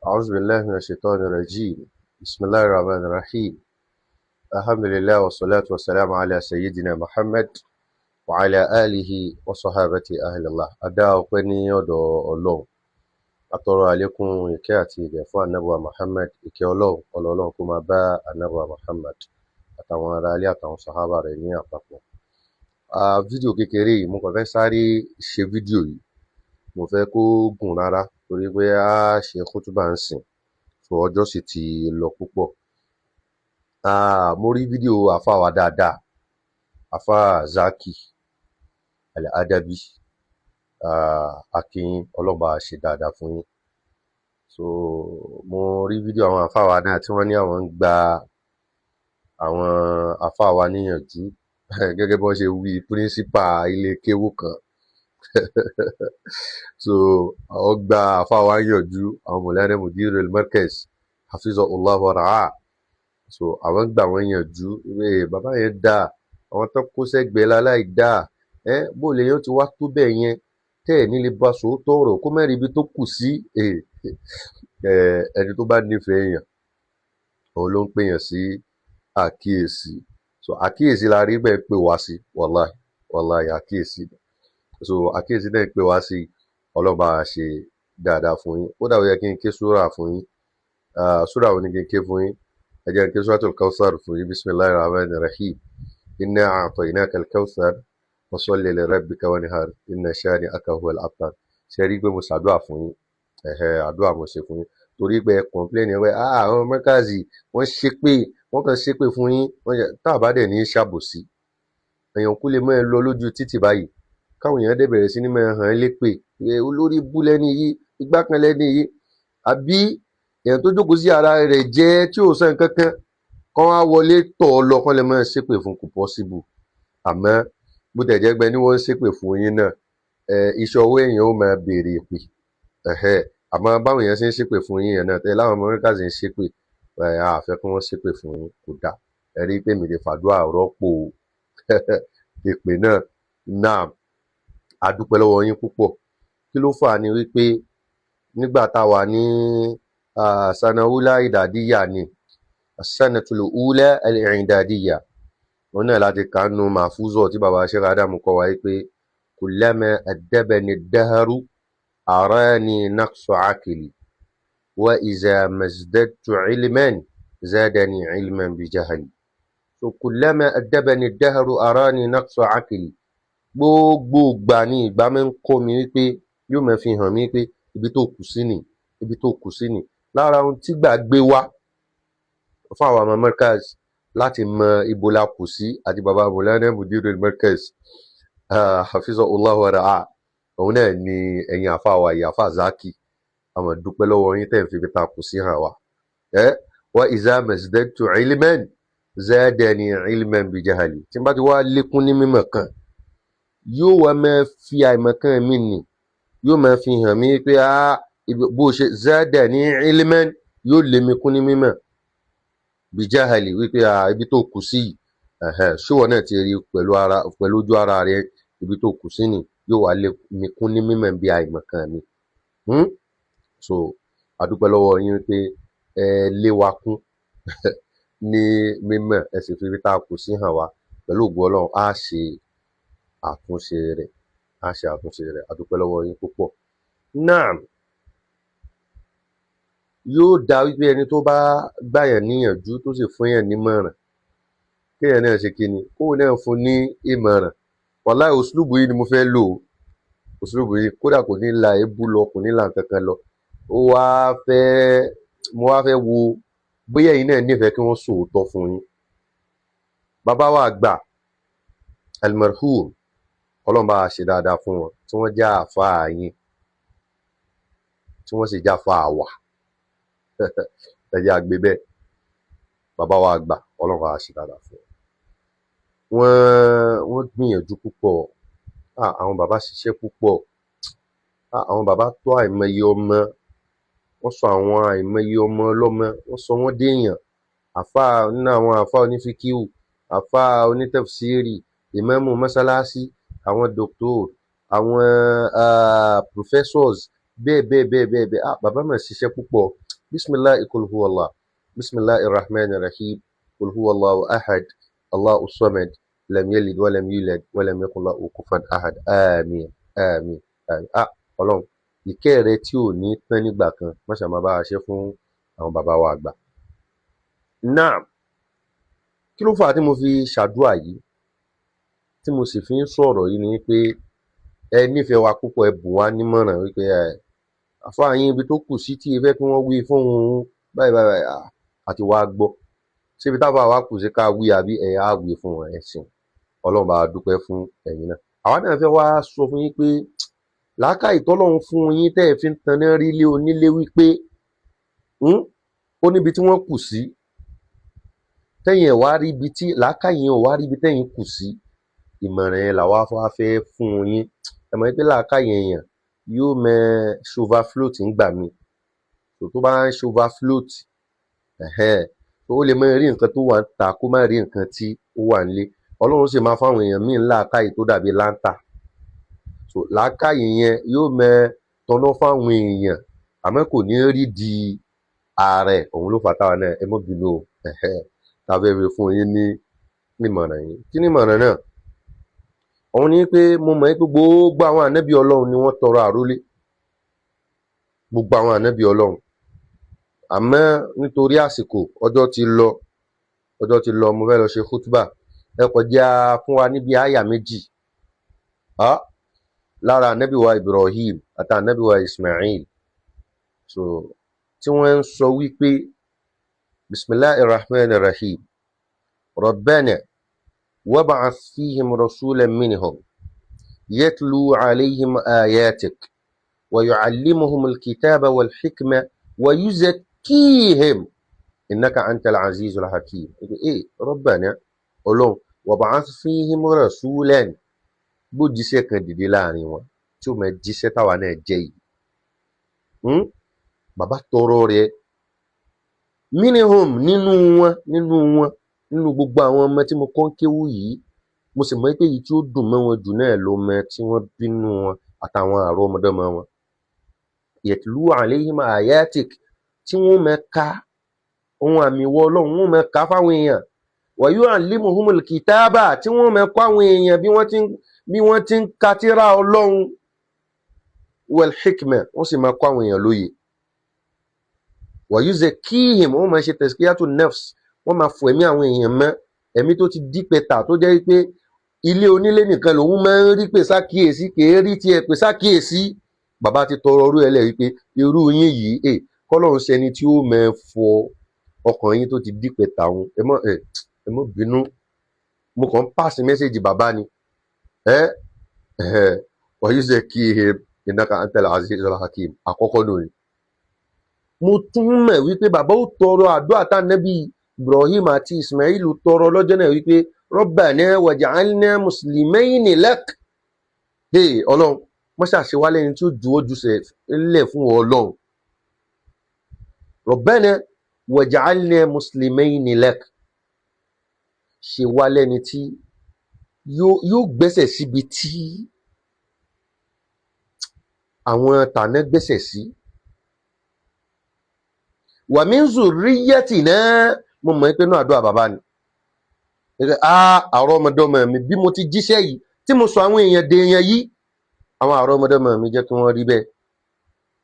أعوذ بالله من الشيطان الرجيم. بسم الله الرحمن الرحيم. الحمد لله والصلاة والسلام على سيدنا محمد وعلى آله وصحابته أهل الله. A dá ọpẹ́ ní ọ̀dọ̀ Ọlọ́run. A tọrọ àlékún ìkẹ́ àti ìgẹ̀ fún Ànábì wa Muhammad. Ìkẹ́ Ọlọ́run, ọlá Ọlọ́run kó máa bá Ànábì wa Muhammad àtàwọn ará ilé àtàwọn sàhábà rẹ̀ ní àpapọ̀. Fídíò kékeré yìí, mo kàn fẹ́ sáré ṣe fídíò yìí. Mo fẹ́ kó gùn rárá torí pé a ṣe kútúbà ń sìn. So ọjọ́ sì ti lọ púpọ̀. Mo rí fídíò àfáà wa dáadáa, Àfáà Zaki Al-Adabi. A kí yín, Ọlọ́run bá wa ṣe dáadáa fún yín. So mo rí fídíò àwọn àfáà wa náà tí wọ́n ní àwọn ń gba àwọn àfáà wa níyànjú gẹ́gẹ́ bí wọ́n ṣe wí principal ilé kéwú kan. So àwọn gba àfáà wa níyànjú, àwọn Mawlana Mudirul Markaz hafizahullah wa ra'ah. So àwọn gbà wọ́n níyànjú pé bàbá yẹn dáa, àwọn tó kó sẹ́gbẹ̀ẹ́ láláì dáa. Bó lèèyàn ti wá tó bẹ́ẹ̀ yẹn tẹ́ ẹ̀ ní lè bá sòótọ́ ọ̀rọ̀ kó má rí ibi tó kù sí. Ẹni tó bá nífẹ̀ẹ́ èèyàn, òun ló ń pèèyàn sí àkíyèsí. So àkíyèsí la rí bẹ́ẹ̀ pè wá sí, wàláhì, wàláhì àkíyèsí. So àkíyèsí náà pè wá sí, Ọlọ́run bá wa ṣe dáadáa fún yín. Kódà ó yẹ kí n ké súrà fún yín. Súrà wo ni kí n ké fún yín? Ẹ jẹ́ n ké Suratul Kawthar fún yín. Bismillahir Rahmanir Rahim. Inna a'tainaka al-kawthar fasalli li rabbika wanhar inna shani'aka huwal abtar. Ṣé ẹ rí pé mo ṣàdúrà fún yín? Ẹ̀hẹ̀, àdúrà mo ṣe fún yín. Torí pé ẹ complain pé àwọn Markazi wọ́n ṣépè, wọ́n kàn ṣépè fún yín. Wọ́n yẹ tá a bá dẹ̀ ní ṣàbòsí. Èèyàn kú lè máa lọ lójú títì báyìí. Káwọn èèyàn dẹ̀ bẹ̀rẹ̀ sí ní máa hàn án lépè. Olórí ibú lẹ́ni yìí, igbá kan lẹ́ni yìí. Àbí èèyàn tó jókòó sí ara rẹ̀ jẹ́ tí ò sọ nǹkan kan, kán wá wọlé tọ̀ ọ́ lọ, kán lè máa ṣépè fún, kò possible. Àmọ́ bó tiẹ̀ jẹ́ pé ní wọ́n ń ṣépè fún yín náà, iṣẹ́ ọwọ́ èèyàn ó máa béèrè èpè. Ẹ̀hẹ́, àmọ́ báwọn èèyàn ṣe ń ṣépè fún yín yẹn náà, tẹ́ láwọn ọmọ Markaz ń ṣépè, a fẹ́ kí wọ́n ṣépè fún yín, kò dáa. Ẹ rí i pé mi lè fàdúrà rọ́pò èpè náà. Naam, a dúpẹ́ lọ́wọ́ yín púpọ̀. Kí ló fà á ni wípé nígbà tá a wà ní sanawula ìdàdíyà ni sanatul ula al-i'dadiyya, òun náà láti kà nínú Mahfuzọ tí baba Sheikh Adamu kọ́ wa wípé kullama addabani daharu arani naqsu akili wa iza mazdadtu ilman zadani ilman bi jahali. So kullama addabani daharu arani naqsu akili, gbogbo ìgbà ni ìgbà máa ń kọ́ mi wípé yóò máa fi hàn mí pé ibi tó kù sí nì, ibi tó kù sí nì. Lára ohun tí gbà gbé wá fún àwọn ọmọ Markaz láti mọ ibo la kù sí àti baba Mawlana Mudirul Markaz hafizahullah wa ra'ah, òun náà ni ẹ̀yin àfa wa yìí, àfa Zaki. Àmọ́ dúpẹ́ lọ́wọ́ yín tẹ̀ ń fi ibi tá a kù sí hàn wá. Wa iza mazdadtu ilman zadani ilman bi jahali, tí n bá ti wá lékún ní mímọ̀ kan, yóò wá máa fi àìmọ̀kan mi nì, yóò máa fi hàn mí pé bó ṣe zadani ilman, yóò lé mi kún ní mímọ̀, bi jahali, wípé ibi tó kù sí yìí, ṣé ìwọ náà ti rí pẹ̀lú ara, pẹ̀lú ojú ara rẹ, ibi tó kù sí nì, yóò wá lé mi kún ní mímọ̀ bí àìmọ̀kan mi. So a dúpẹ́ lọ́wọ́ yín pé ẹ lé wa kún ní mímọ̀, ẹ sì fi ibi tá a kù sí hàn wá. Pẹ̀lú ògo Ọlọ́run, á ṣe àtúnṣe rẹ̀, á ṣe àtúnṣe rẹ̀. A dúpẹ́ lọ́wọ́ yín púpọ̀. Naam, yóò dá wípé ẹni tó bá gbàyàn níyànjú, tó sì fún yàn nímọ̀ràn, kéèyàn náà ṣe kíni, kóun náà fún ní ìmọ̀ràn. Wàláì, uslubu yìí ni mo fẹ́ lò ó. Uslubu yìí kódà kò ní la èébú lọ, kò ní la nǹkan kan lọ. Ó wá fẹ́, mo wá fẹ́ wo bóyá ẹ̀yin náà nífẹ̀ẹ́ kí wọ́n sòótọ́ fún yín. Bàbá wa àgbà almarhum, Ọlọ́run bá wa ṣe dáadáa fún wọn, tí wọ́n jẹ́ àáfàá yín, tí wọ́n sì jẹ́ àáfàá wa, ẹ jẹ́ á gbé bẹ́ẹ̀. Bàbá wa àgbà, Ọlọ́run bá wa ṣe dáadáa fún wọn. Wọ́n gbìyànjú púpọ̀. Àwọn bàbá ṣiṣẹ́ púpọ̀. Àwọn bàbá tó àìmọye ọmọ, wọ́n sọ àwọn àìmọye ọmọ ọlọ́mọ, wọ́n sọ wọ́n déèyàn àfáà. Nínú àwọn àfáà onífíkíù, àfáà onítẹ̀fsíìrì, ìmáàmù mọ́sálásí, àwọn doctor, àwọn professors, bẹ́ẹ̀ bẹ́ẹ̀ bẹ́ẹ̀ bẹ́ẹ̀ bẹ́ẹ̀. Bàbá mà ṣiṣẹ́ púpọ̀. Bisimilahi kul huwa Allah, bisimilahi rahman rahim, kul huwa Allahu ahad, Allahu samad, lam yalid walam yulad walam yakun lahu kufuwan ahad. Àmín, àmín, àmín. Ah, Ọlọ́run, ìkẹ́ rẹ tí ò ní tán nígbà kan, má ṣe máa bá a ṣe fún àwọn bàbá wa àgbà. Naam, kí ló fà á tí mo fi ṣàdúrà yìí, tí mo sì fi ń sọ̀rọ̀ yìí? Ni pé ẹ nífẹ̀ẹ́ wa púpọ̀, ẹ bùn wá nímọ̀ràn wípé ẹ àfáà yín, ibi tó kù sí tí ẹ fẹ́ kí wọ́n wí fún òun báyìí báyìí báyìí, àti wàá gbọ́ síbi táwọn àwa kù sí ká wí, àbí ẹ á wí fún wọn. Ẹ̀sìn Ọlọ́run bá wa dúpẹ́ fún ẹ̀yin náà. Àwa náà fẹ́ wá sọ fún yín pé làákàyè tọ́lọ́run fún yín tẹ́ ẹ fi ń taná rí lé onílé, wípé ó níbi tí wọ́n kù sí, tẹ́yìn ẹ̀ wá rí ibi tí làákàyè yẹn ò wá rí ibi tẹ́yìn kù sí. Ìmọ̀ràn yẹn làwa wá fẹ́ fún yín. Ẹ mọ̀ pé làákàyè èèyàn yóò mẹ overfloat ńgbà míì. Tó bá ń overfloat, ó lè máa rí nǹkan tó wà níta, kó má rí nǹkan tí ó wà nílé. Ọlọ́run sì máa fáwọn èèyàn míì ní làákàyè tó dàbí láńtà. So làákàyè yẹn yóò mẹ tọ̀nà fáwọn èèyàn, àmọ́ kò ní rí di ààrẹ. Òun ló fà táwa náà, ẹ má bínú o, tá a fẹ́ fi fún yín ní ìmọ̀ràn yìí. Kí ni ìmọ̀ràn náà? Òun ni pé mo mọ̀ pé gbogbo àwọn ànábì Ọlọ́run ni wọ́n tọrọ àrólé, gbogbo àwọn ànábì Ọlọ́run. Àmọ́ nítorí àsìkò, ọjọ́ ti lọ, ọjọ́ ti lọ, mo fẹ́ lọ ṣe khutba. Ẹ kọjá fún wa níbi àyà méjì lára ànábì wa Ibrahim àti ànábì wa Ismail, so tí wọ́n ń sọ wípé bisimilahi rahman rahim, rabbana wab'ath fihim rasulan minhum yatlu alayhim ayatik wa yu'allimuhum alkitaba wal hikma wa yuzakkihim innaka antal azizul hakim. Eh, rabbana, Ọlọ́run, wab'ath fihim rasulan, gbójíṣẹ́ kan dìde láàrin wọn tí ó máa jíṣẹ́ táwa náà jẹ́ yìí. Bàbá tọrọ rẹ̀, minhum, nínú wọn, nínú wọn, nínú gbogbo àwọn ọmọ tí mo kọ́ ń kéwú yìí. Mo sì mọ̀ pé èyí tí ó dùn mọ́ wọn jù náà ló mọ tí wọ́n bínú wọn àtàwọn àrọ́mọdọ́mọ wọn. Yatlu alayhim ayatik, tí wọ́n máa ka ohun àmì ìwọ Ọlọ́run, wọ́n máa kà á fáwọn èèyàn. Wa yu'allimuhumul kitaba, tí wọ́n máa kọ́ àwọn èèyàn bí wọ́n ti ń ka tírà Ọlọ́run. Wal hikma, wọ́n sì máa kọ́ àwọn èèyàn lóye. Wa yuzakkihim, wọ́n máa ṣe tazkiyatu nafs, wọ́n máa fọ ẹ̀mí àwọn èèyàn mọ́, ẹ̀mí tó ti dí pẹ̀tà, tó jẹ́ pé ilé onílé nìkan lòun máa ń rí pè sákìyèsí, kèé rí tiẹ̀ pè sákìyèsí. Bàbá ti tọrọ irú ẹ̀ lẹ̀ wípé irú yín yìí, kọ́lọ́run ṣẹni tí ó máa fọ ọkàn yín tó ti dí pẹ̀tà òun. Ẹ mọ́ bínú, mo kàn ń pass message bàbá ni. Ẹ ẹ wa yuzakkihim innaka antal azizul hakim. Àkọ́kọ́ lónìí, mo tún mọ̀ wípé bàbá ó tọrọ àdúrà tá nẹ́bí Ibrahim àti Ismail tọrọ lọ́jọ́ náà wípé rabbana waj'alna muslimayni lak. Hey, Ọlọ́run, wọ́n ṣàṣewá lẹ́ni tí ó juwọ́ jùsẹ̀ lẹ̀ fún Ọlọ́run. Rabbana waj'alna muslimayni lak, ṣe wá lẹ́ni tí yóò gbẹ́sẹ̀ síbi tí àwọn tàná gbẹ́sẹ̀ sí. Wa min zurriyyatina, mo mọ̀ pé náà àdúrà bàbá ni àrọ́mọdọ́mọ mi, bí mo ti jíṣẹ́ yìí tí mo sọ àwọn èèyàn dèèyàn yìí, àwọn àrọ́mọdọ́mọ mi, jẹ́ kí wọ́n rí bẹ́ẹ̀.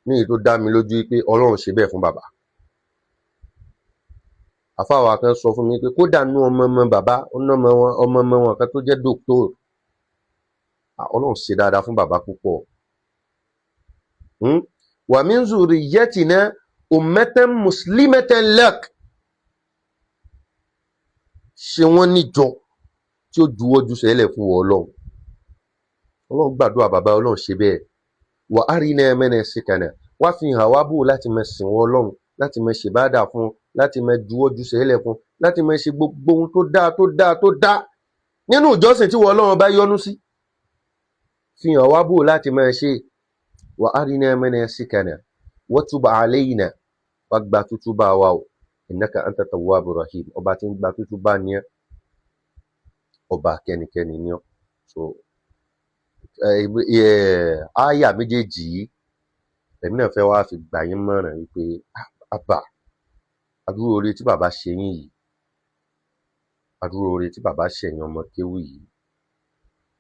Ní èyí tó dá mi lójú pé Ọlọ́run ṣe bẹ́ẹ̀ fún bàbá. Àfáà kan sọ fún mi pé kódà nú ọmọ ọmọ bàbá, ọmọ wọn, ọmọ ọmọ wọn kan tó jẹ́ dókítà. Ọlọ́run ṣe dáadáa fún bàbá púpọ̀. Wa min zurriyyatina ummatan muslimatan lak, ṣe wọ́n níjọ tí ó juwọ́ jùsẹ̀ lẹ̀ fún Ọlọ́run. Ọlọ́run gbàdúrà bàbá, Ọlọ́run ṣe bẹ́ẹ̀. Wa arina manasikana, wá fi hàn wá bò láti máa sìn wọ́n Ọlọ́run, láti máa ṣèbádà fún, láti máa juwọ́ jùsẹ̀ lẹ̀ fún, láti máa ṣe gbogbo ohun tó dáa, tó dáa, tó dáa nínú ìjọsìn tí wọ́n Ọlọ́run bá yọ́nú sí. Fi hàn wá bò láti máa ṣe. Wa arina manasikana wa tub alayna, wá gba tútúbà wa o, innaka anta tawwabur rahim, ọba tí ń gba tútúbà ní ẹ́, ọba kẹ́nikẹ́ni ní ọ́. So ááyà méjèèjì yìí, èmi náà fẹ́ wá fi gbà yín mọ̀ràn wípé Àbà, adúrú oore tí bàbá ṣe yín yìí, adúrú oore tí bàbá ṣe ẹ̀yin ọmọ kéwú yìí,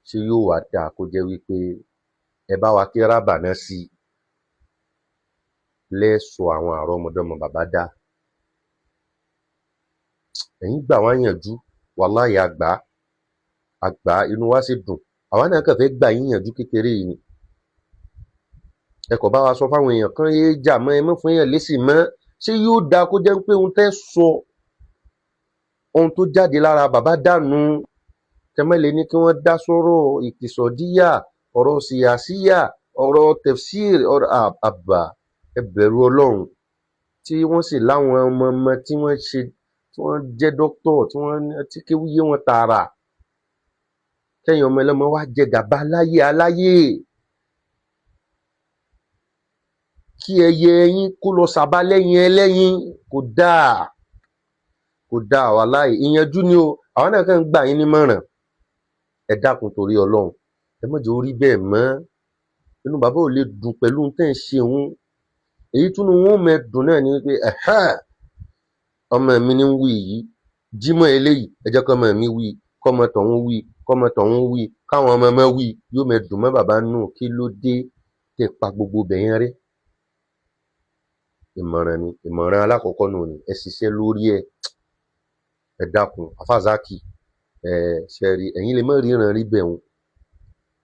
ṣé yóò wá dáa kó jẹ́ wípé ẹ bá wa ké rábànà sí i lẹ́sọ àwọn àrọ́mọdọ́mọ bàbá dá? Ẹ̀yin gbà wá yànjú, wàláhì àgbà àgbà, inú wa sì dùn. Àwa náà kàn fẹ́ gbà yín yànjú kékeré yìí ni. Ẹ kò bá wa sọ fáwọn èèyàn kán yéé jà mọ́, ẹ mọ́ fún èèyàn lésì mọ́. Ṣé yóò dáa kó jẹ́ pé ohun tẹ́ sọ, ohun tó jáde lára bàbá dànù, kẹmẹ́lẹ̀ ní kí wọ́n dá sọ́rọ̀ ìtìsọ̀díyà, ọ̀rọ̀ síyàsíyà, ọ̀rọ̀ tafsir, ọ̀rọ̀ àbà? Ẹ bẹ̀rù Ọlọ́run. Tí wọ́n sì láwọn ọmọ ọmọ tí wọ́n ṣe, tí wọ́n jẹ́ dókítọ̀, tí wọ́n tí kéwú yé wọn tààrà, kẹ́yìn ọmọ ẹlọ́mọ wá jẹ gàba láyé aláyé, kí ẹyẹ yín kó lọ sàbá lẹ́yìn ẹlẹ́yin, kò dáa, kò dáa, wàláhì. Ìyànjú ni o, àwọn náà kàn ń gbà yín nímọ̀ràn. Ẹ dákun torí Ọlọ́run, ẹ má jẹ́ ó rí bẹ́ẹ̀ mọ́. Inú bàbá ò lè dùn pẹ̀lú ohun tẹ́ ń ṣe òun. Èyí túnú wọn ò mẹ́ dùn náà ni wípé ẹ̀hẹ́, ọmọ mi ní ń wí yìí, jímọ̀ eléyìí, ẹ jẹ́ kọ́mọ mi wí, kọ́mọ tọ̀hún wí, kọ́mọ tọ̀hún wí, káwọn ọmọ ọmọ wí, yóò mẹ́ dùn mọ́ bàbá nù. Kí ló dé tẹ́ pa gbogbo ibẹ̀ yẹn rẹ́? Ìmọ̀ràn ni, ìmọ̀ràn alákọ̀ọ́kọ́ nù ni, ẹ ṣiṣẹ́ lórí ẹ̀. Ẹ dákun, afázàkì, ẹ ṣe rí, ẹ̀yin lè má ríran rí bẹ̀ wọn,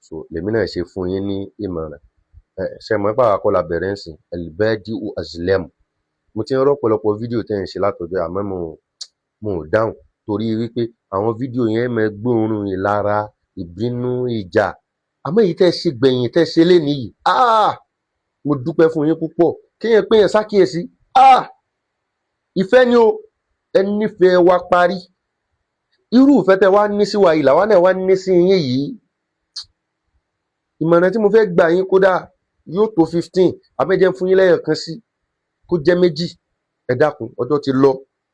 so lèmi náà ṣe fún yín ní ìmọ̀ràn. Ẹ ṣe mọ̀ pé àwa kọ́ la bẹ̀rẹ̀ ń sìn albadi'u azlam. Mo ti ń rọ́pọ̀lọpọ̀ fídíò tẹ́ ń ṣe látọjọ́, àmọ́ mo ò dáhùn torí wípé àwọn fídíò yẹn máa gbóòórùn ìlara, ìbínú, ìjà. Àmọ́ èyí tẹ́ ṣe gbẹ̀yìn, tẹ́ ṣe lénìí yìí, ah, mo dúpẹ́ fún yín púpọ̀. Kéèyàn pé yẹn ṣàkíyèsí, ah, ìfẹ́ ni o, ẹ nífẹ̀ẹ́ wa parí. Irú ìfẹ́ tẹ́ wá ní sí wa yìí làwa náà wá ní sí yín yìí. Ìmọ̀ràn tí mo fẹ́ gbà yín, kódà yóò tó 15, abẹ́jẹ́ fún yín lẹ́yọ̀ kan sí kó jẹ́ 2. Ẹ dákun, ọjọ́ ti lọ,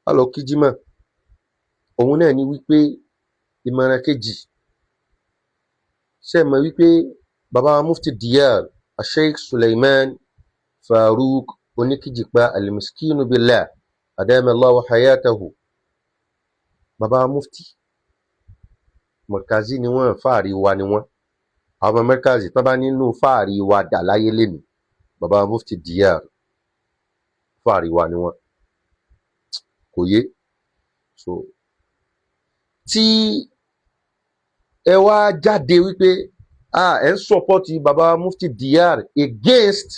á lọ kí jímọ̀. Òun náà ni wípé ìmọ̀ràn kejì, ṣe mọ̀ wípé baba mufti Diyar Sheikh Suleiman Farouk Oníkìjìpá Almiskinu Billah adama Allahu hayatahu, baba mufti mọ̀kàzí ni wọ́n, fáàrí wa ni wọ́n. Àwọn ọmọ mẹ́kàzí tán bá nínú fáàrí wa dà láyé lénìí, baba mufti Diyar fáàrí wa ni wọ́n. Kò yé so tí ẹ wá jáde wípé ah, ẹ ń support baba mufti Diyar against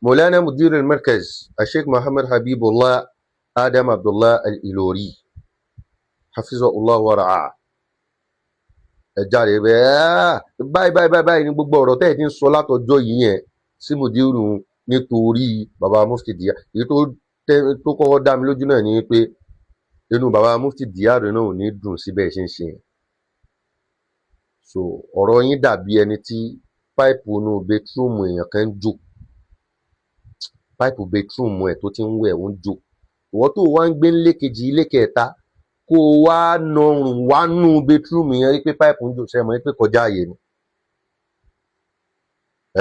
Maulana Mudir al-Markaz Sheikh Muhammad Habibullah Adam Abdullah Al-Ilori hafizahullah wa ra'ah. Ẹ jáde bẹ́ẹ̀, báyìí báyìí báyìí báyìí ní gbogbo ọ̀rọ̀ tẹ́ ẹ ti ń sọ látọjọ́ yìí yẹn sí mudiru nítorí baba mufti Diyar. Èyí tó kọ́kọ́ dá mi lójú náà ni pé inú baba mufti Diyar náà ò ní dùn síbẹ̀ ṣe ń ṣe yẹn. So ọ̀rọ̀ yín dàbí ẹni tí páìpù inú bedroom èèyàn kan ń jò, páìpù bedroom ẹ̀ tó ti ń wẹ̀ ń jò. Ìwọ tó wá ń gbé nílé kejì, ilé kẹta, kó o wá nọrùn wá nú bedroom yẹn rí pé páìpù ń jò, ṣe mọ̀ pé kọjá àyè ni?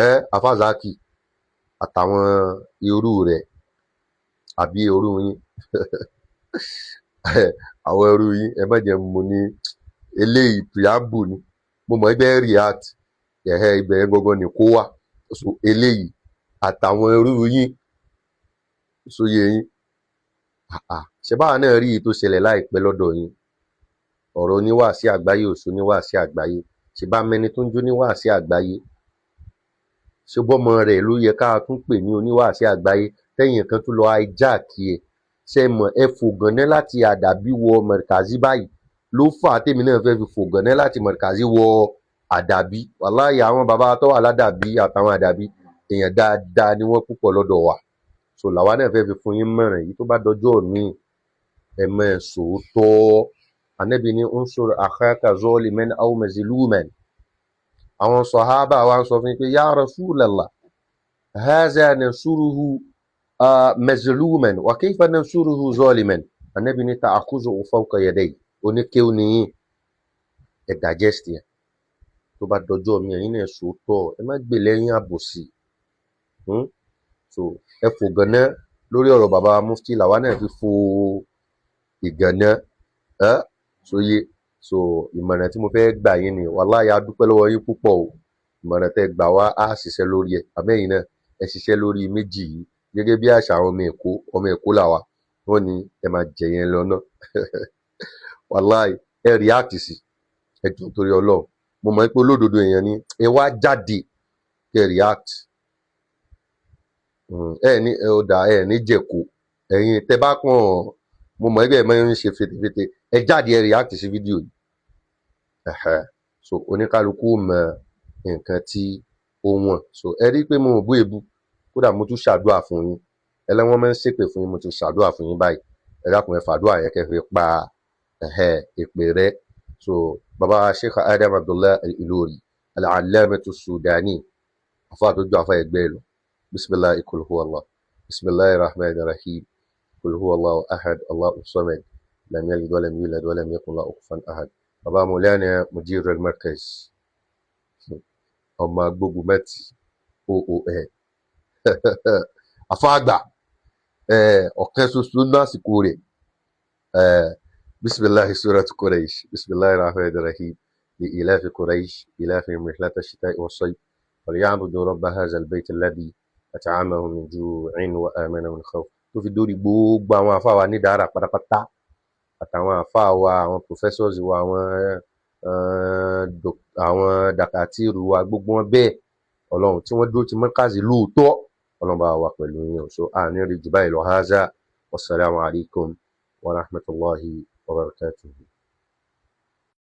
Ẹ afázàkì àtàwọn irú rẹ̀, àbí irú yín, àwọn irú yín, ẹ má jẹ́ mo ní eléyìí preamble ni, mo mọ̀ ẹgbẹ́ react ẹ̀hẹ́ ibẹ̀ yẹn gangan ni kó wà. So eléyìí àtàwọn irú yín, sóye yín, ṣe báwa náà rí èyí tó ṣẹlẹ̀ láìpẹ́ lọ́dọ̀ yín, ọ̀rọ̀ oníwàásí àgbáyé, òṣù oníwàásí àgbáyé, ṣe bá mẹni tó ń jó níwàásí àgbáyé, ṣé bọ́mọ rẹ̀ ló yẹ ká tún pè ní oníwàásí àgbáyé, tẹ́yìn kan tún lọ hijack ẹ̀. Ṣe mọ̀ ẹ fògànná láti àdàbí wọ mọ̀rìkàzí báyìí ló fà á tèmi náà fẹ́ fi fògànná láti mọ̀rìkàzí wọ àdàbí. Wàláhì, àwọn bàbá tó wà ládàbí àtàwọn àdàbí, èèyàn dáadáa ni wọ́n púpọ̀ lọ́dọ̀ wa. So làwa náà fẹ́ fi fún yín mọ̀ràn yìí, tó bá dọjọ́ míì, ẹ máa sòótọ́. Ànábì ní unsur akhaka zaliman aw mazluman. Àwọn sọ̀hábà wa ń sọ fún yín pé ya Rasulallah, haza nansuruhu mazluman wa kayfa nansuruhu zaliman? Ànábì ní ta'khuzuhu fawqa yadayhi. Oníkéwù nìyí, ẹ digest yẹn. Tó bá dọjọ́ mi, ẹ̀yin náà sòótọ́, ẹ má gbè lẹ́yìn àbòsí. So ẹ fò gànná lórí ọ̀rọ̀ bàbá mufti, làwa náà fi fo ìgànná ẹ sóye. So ìmọ̀ràn tí mo fẹ́ gbà yín ni, wàláhì, a dúpẹ́ lọ́wọ́ yín púpọ̀ o. Ìmọ̀ràn tẹ́ gbà wá, á ṣiṣẹ́ lórí ẹ̀. Àmẹ́yìn náà, ẹ ṣiṣẹ́ lórí méjì yìí. Gẹ́gẹ́ bí àṣà àwọn ọmọ Èkó, ọmọ Èkó làwa, wọ́n ní ẹ máa jẹ yẹn lọ náà. Wàláhì, ẹ react sí. Ẹ jọ̀ọ́, torí Ọlọ́run, mo mọ̀ pé olódodo èèyàn ni ẹ. Wá jáde kẹ́ react. Ẹ ní ẹ ò dà, ẹ ní jẹ̀kọ́. Ẹ̀yin tẹ́ bá kàn, mo mọ̀ ẹgbẹ́ ẹ máa ń ṣe fetefete. Ẹ jáde, ẹ react sí fídíò yìí. Ẹ̀hẹ́. So oníkálukú mọ nǹkan tí ó wọ̀n. So ẹ rí i pé mo ò bú èébú, kódà mo tún ṣàdúrà fún yín. Ẹlẹ́wọ̀n máa ń ṣépè fún yín, mo tún ṣàdúrà fún yín báyìí. Ẹ dákun, ẹ fàdúrà yẹn kẹ́ fi pa, ẹ̀hẹ́, èpè rẹ. So baba Sheikh Adam Abdullah Al-Ilori, Al-Allamatu Sudani, afa tó ju afa ẹgbẹ́ lọ. Bisimilahi, kul huwa Allah, bisimilahi rahman rahim, kul huwa Allahu ahad, Allahu samad, lam yalid walam yulad walam yakun lahu kufuwan ahad. Baba Maulana Mudir al-Markaz, ọmọ agbógun mẹ́tì oon, afa àgbà, ọ̀kan ṣoṣo ní àsìkò rẹ̀. Bisimilahi, suratu Quraysh, bisimilahi rahman rahim, لإيلاف قريش إيلافهم رحلة الشتاء والصيف فليعبدوا رب هذا البيت الذي أطعمهم من جوع وآمنهم من خوف. Tó fi dórí gbogbo àwọn àfáà wa ní dára pátápátá, àtàwọn àfáà wa, àwọn professors wa, àwọn àwọn dàkátìrù wa, gbogbo wọn bẹ́ẹ̀, Ọlọ́run tí wọ́n dúró ti mọ́kàzí lóòótọ́, Ọlọ́run bá wà pẹ̀lú yín o. So àní rí jù báyìí lọ. Haza, wasalaamu alaykum wa rahmatulahi wa barakatuhu.